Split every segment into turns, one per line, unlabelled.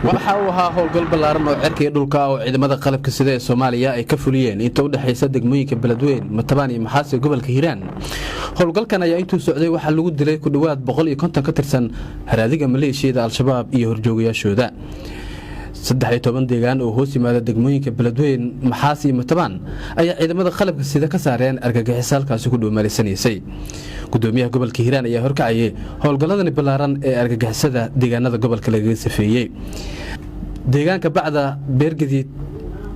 Waxa uu ahaa howlgal ballaaran oo cirka iyo dhulka ah oo ciidamada qalabka sida ee Soomaaliya ay ka fuliyeen inta u dhexaysa degmooyinka Beledweyn, Matabaan iyo Maxaas ee gobolka Hiiraan. Howlgalkan ayaa intuu socday waxaa lagu dilay ku dhowaad 150 ka tirsan haraadiga maleeshiyada Al-Shabaab iyo horjoogayaashooda. 13 deegaan oo hoos yimaada degmooyinka Beledweyn, Maxaas iyo Matabaan ayaa ciidamada qalabka sida ka saareen argagixiso halkaasi ku dhuumaalisanaysay. Gudoomiyaha gobolka Hiiraan ayaa horkacayay howlgalladani ballaaran ee argagixisada deegaanada gobolka lagaga safeeyey. Deegaanka Bacda, Beergadiid,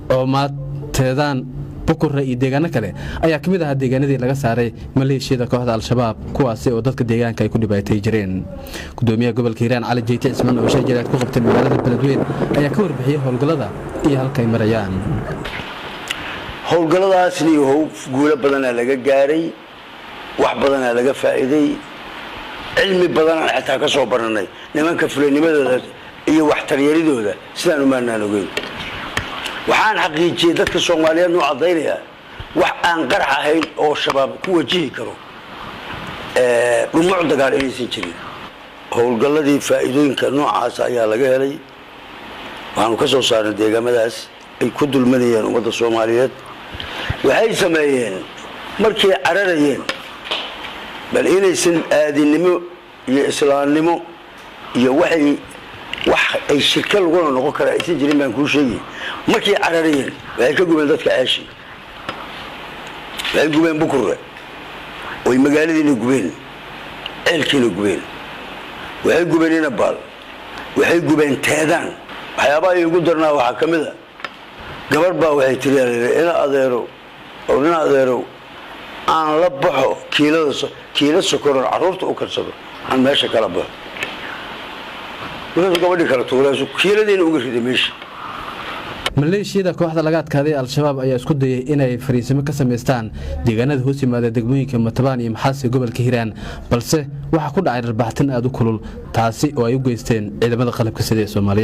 Coomaad, Teedaan, Bukure iyo deegaano kale ayaa ka mid ahaa deegaanadii laga saaray maleeshiyada kooxda Al-Shabaab, kuwaasi oo dadka deegaanka ay ku dhibaatay jireen. Gudoomiyaha gobolka Hiiraan, Cali Jeyte Cismaan, oo shir jaraa'id ku qabtay magaalada Beledweyn, ayaa ka warbixiyey howlgallada iyo halkay marayaan.
Howlgalladaasni how guulo badanaa laga gaaray, wax badanaa laga faa'iiday, cilmi badanaan xitaa ka soo baranay nimanka fulaynimadooda iyo waxtaryaridooda sidaan umaanaan ogeyn. Waxaan xaqiijiyey, dadka Soomaaliyeed noo caddaynayaa, wax aan qarax ahayn oo Shabaab ku wajihi karo dhumuc dagaal inaysan jirin. Howlgalladii faa'iidooyinka noocaasa ayaa laga helay. Waxaanu ka soo saarnay deegaamadaas ay ku dulmanayeen ummadda Soomaaliyeed. Waxay sameeyeen markay cararayeen, bal inaysan aadinimo iyo islaamnimo iyo waxay wax ay shirka laguna noqon kara aysan jirin baan kuu sheegay. Markay cararayeen waxay ka gubeen dadka ceeshi, waxay gubeen Bukurre oy magaaladiina gubeen, ceelkiina gubeen, waxay gubeen Inabaal, waxay gubeen Teedaan. Waxyaabaha iigu darnaa waxaa ka mid a gabarh baa waxay tiri, "Ina adeerow oo ina adeerow, aan la baxo kiilada kiilo sokoron carruurta u karsado, aan meesha kala baxo." Markaasuu gabadhii kala tuuraysu kiiladiina uga riday meesha.
Maleeshiyada kooxda laga adkaaday Al-Shabaab ayaa isku dayay inay fariisimo ka samaystaan deegaanada hoos yimaada degmooyinka Matabaan iyo Maxaasi gobolka Hiiraan, balse waxaa ku dhacay dharbaaxtin aad u kulul, taasi oo ay u geysteen ciidamada qalabka sida ee Soomaaliyeed.